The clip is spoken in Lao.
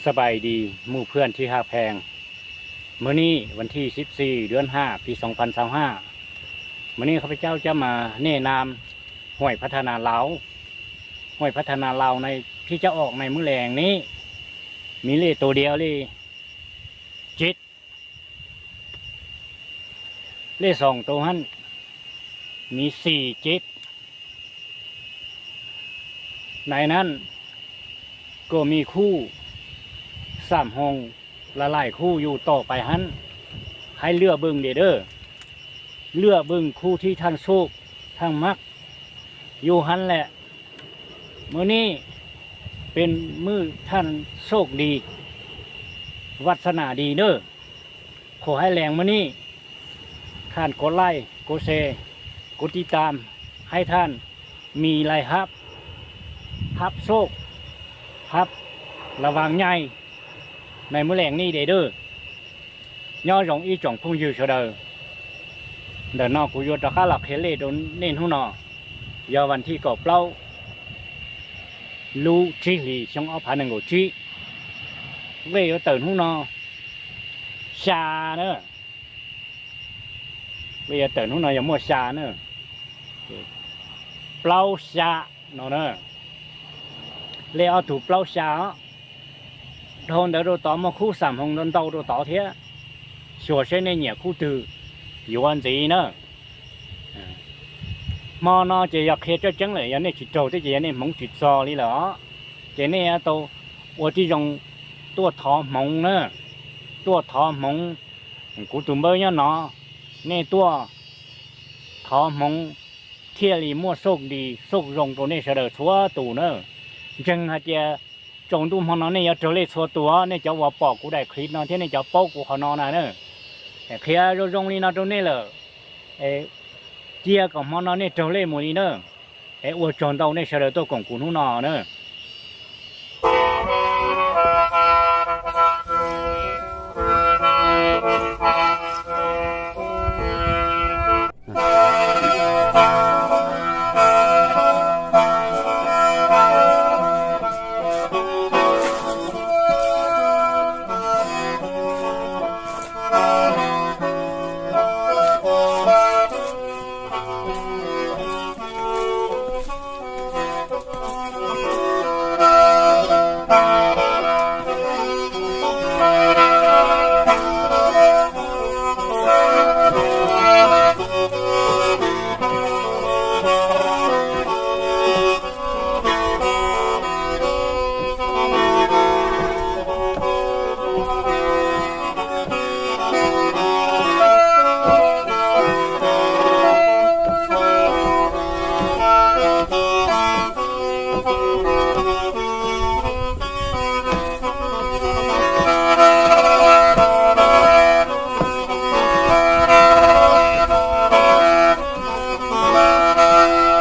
ສະບາຍດີໝູ່ເພື່ອນທີ່ຮັກແພງ. ມື້ນີ້ວັນທີສິບສີ່ ເດືອນຫ້າ ປີສອງພັນຊາວຫ້າ ມື້ນີ້ຂ້າພະເຈົ້າຈະມາແນະນຳຫ້ວຍພັດທະນາລາວ. ຫ້ວຍພັດທະນາລາວໃນ ທີ່ຈະອອກໃນມື້ແລງນີ້ ມີເລກໂຕດຽວ ເລກເຈັດ ເລກສອງໂຕຫັ້ນມີສີ່ເຈັດ. ໃນນັ້ນກໍມີຄູ່ສາມຫ້ອງຫຼາຍໆຄູ່ຢູ່ຕໍ່ໄປຫັ້ນ ໃຫ້ເລືອກເບິ່ງເດີ້ ເລືອກເບິ່ງຄູ່ທີ່ທ່ານໂຊກທ່ານມັກຢູ່ຫັ້ນແຫຼະ. ມື້ນີ້ເປັນມື້ທ່ານໂຊກດີ ວາດສະໜາດີເດີ້. ຂໍໃຫ້ແລງມື້ນີ້ ທ່ານກົດໄລ້ ກົດແຊ ກົດຕິດຕາມ ໃຫ້ທ່ານມີລາຍຮັບ ຮັບໂຊກ ຮັບລາງວັນໃຫຍ່ໃນມື້ແລງນີ້ເດີ້. ນອກຈາກນີ້ ຈອງພົງຍືອເຊີເດີ ເດີນອກ ກູຢວດຕະຄາລອກເຄເລໂດເນນຫູນອ ຍາວັນທີກໍເປົ່າ ລູຈີລີ ຊອງອອກພາໜຶ່ງໂກຈີ ເວຍເຕີນຫູນອ ຊາເນີ ເວຍເຕີນຫູນອ ຢ່າມົວຊາເນີ ເປົ່າຊາ ເນາະເນີ ເລອອກຖືເປົ່າຊາ ໂທນເດີໂຕຕອມມາຄູ່ສາມຫົງໂດນເຕົາໂຕຕອເທຍ ຊົວເຊເນຍເໜຍຄູ່ຕື້ ຢູ່ອັນຈີເນີ ມອນອ ເຈຢາກເຄເຈົ້າຈັ່ງເລີຍ ຢາເນຊິໂຕເຕ ເຈຢາເນມົງຈິດຊໍລີເລີ ເຈເນໂຕ ອວດທີ່ຢອງຕົວະຖອມຫົງເນີ ຕົວະຖອມຫົງ ກູຕູເບີຍອນອ ເນຕົວະ ຖອມຫົງ ເທຍລີມົວໂຊກດີ ໂຊກລົງໂຕເນເຊີເດີຊົວຕູເນີ ຈຶ່ງຫາເຈຍ ຈົງດຸມຮອນອເນ ຢ່າໂຕເລຊົວຕູເນ ຈະວ່າປອກກູໄດ້ຄລິບນອ ເທຍເນຈະໂປ້ກູຂອນອນາເນີ ເຄຍໂຈງລີນອໂຕເນເລີ ເອ ເຈຍກັບຮອນອເນໂຕເລໝູລີເນີ ເອ ອວດຈົນໂຕເນເຊີເດີໂຕກົງກູຫູນອເນີ